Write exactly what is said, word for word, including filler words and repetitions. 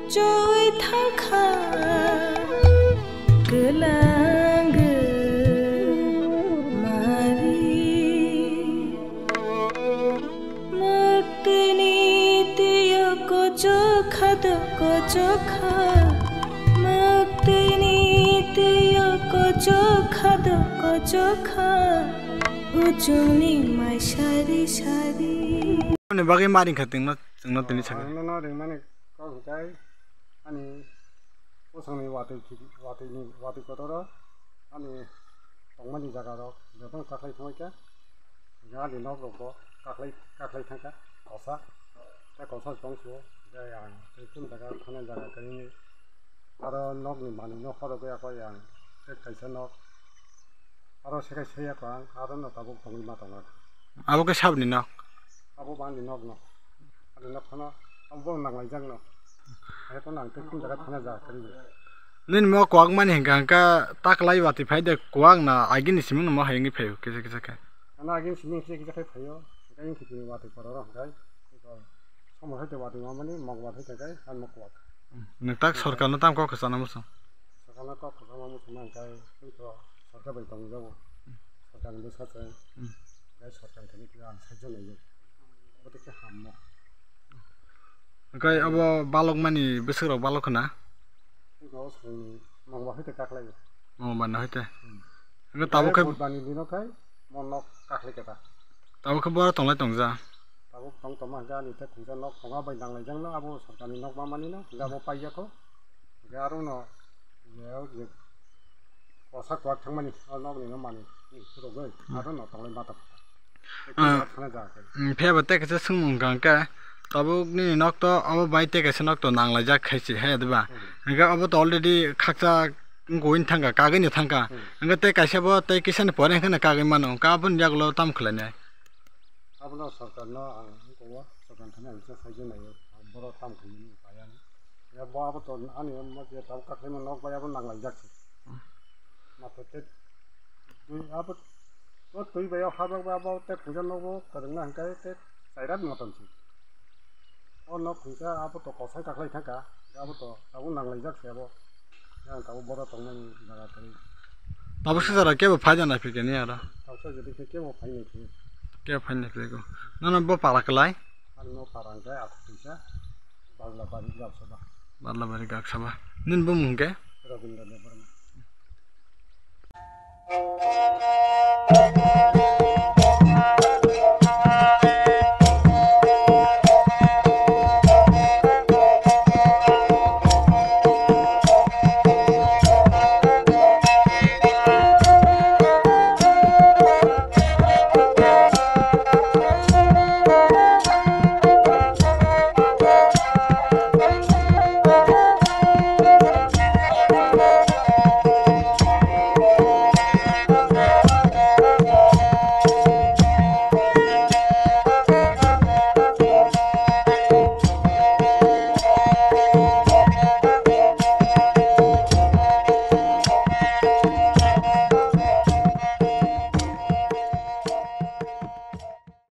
Choi thangkha kelang mari. Maktini tiyo kocho khado kocho kha. Maktini tiyo kocho khado kocho kha. Uchungni mai sari sari. Ani bagwi maring kha tingno, tingno tini sakha. Ang nono ringmani kok hwnkhe ani bosongni watwi khiti, watwini, watwi kotoro ani tongmani jagarok bebak kaklai thangkha. Ani nok rokbo kaklai, kaklai thangkha kosa. Tei kosa tong suo, tei ang tei kunu jaga thana jaga kwrwini aro nokni manwino khorogwi yakho yang tei kaisa nok. Aro se kaisa yakho ang, aro no tabuk tongwi ma tongo. Abo khe saboni nok? Abo bo ani nok no. Ani nok phano abo bo nanglaijak no. Hai phano ang tei kunu jaga thana jaga kwrwi. Nini mo kwak mani hwnkha hwnkha taklai watwi phai de kwak na agini siming no mo hai wngwi phaio kisa kisa khe. Ano agini siming kisa kisa khe phaio. Hwnkhe wngkhe tini watwi kororo hwnkhe. Somo hai tei watwi mamani mok watwi tongkhe hai mok kwak. Nwng tak sorkarno tamo kok kwchana muchung? Sorkarno kok kwchana muchung ma hwnkhe tei to sorkar bai tongjago. Sorkarni bwsa se. Hmm. Tei sorkar thani khe ang saijo naiyo. Bote khe hammo. Hwnkhe abo balok mani bwswk rok balok khna? Tei to swkang mok ba hai tei kaklai. Mok ba hai tei. Hmm. Hwnkhe tabuk khe Budbani dino khai mo nok kaklai khe ta. Tabuk khe boro tonglai tongja. Tabuk tong tongma hwnkhe ani tei khungsa nok tonga bai nanglaijak no abo sorkarni nok ma mani no hwnkhe abo paiyakho. Hwnkhe aro no je, je kosa kwak thangmani o nokni no mani phurugwi aro no tonglai ma tong. Ah. Thana ja khe. Hmm, phiya bo tei kaisa swngmung hwnkha hwnkhe tabuk nini nok to abo bai tei kaisa nok to nanglaijak khai se he diba? Hmm. Hwnkhe abo to already khakchak wngwi thangkha, kagwi no thangkha. Hmm. Hwnkhe tei kaisa bo tei kisani pore hwnkhe no kagwi mano, hwnkhe aboni yagulo tamo khlainai? Abono sorkarno ang wngkha o, sorkar thani ang kisa saijo naio, ang borok tamo khlainani paiya. Ya bo abo to ani mo je tabuk kaklaima nok bai abo nanglaijak se. Hmm. Matha tei twi abo, o twi bai o habak bai abo tei puja nogo kwrwngna hwnkhe tei chairat motom se. O nok hwnkhe abo to kosa kaklai thangkha, abo to tabuk nanglaijak se abo. Yang tabuk boro tongnani jaga kwrwi. Tabuk se jora kebo phaina naiphikya ni aro? Tabuk se jodi khe kebo phaina phikya. Kebo phaina phikya. Nono bo para kwlai? Ano para hwnkhe Athuktuisa, Badlabari Gaksaba. Badlabari Gaksaba. Nini bumung hwnkhe? Rabindra Debbarma.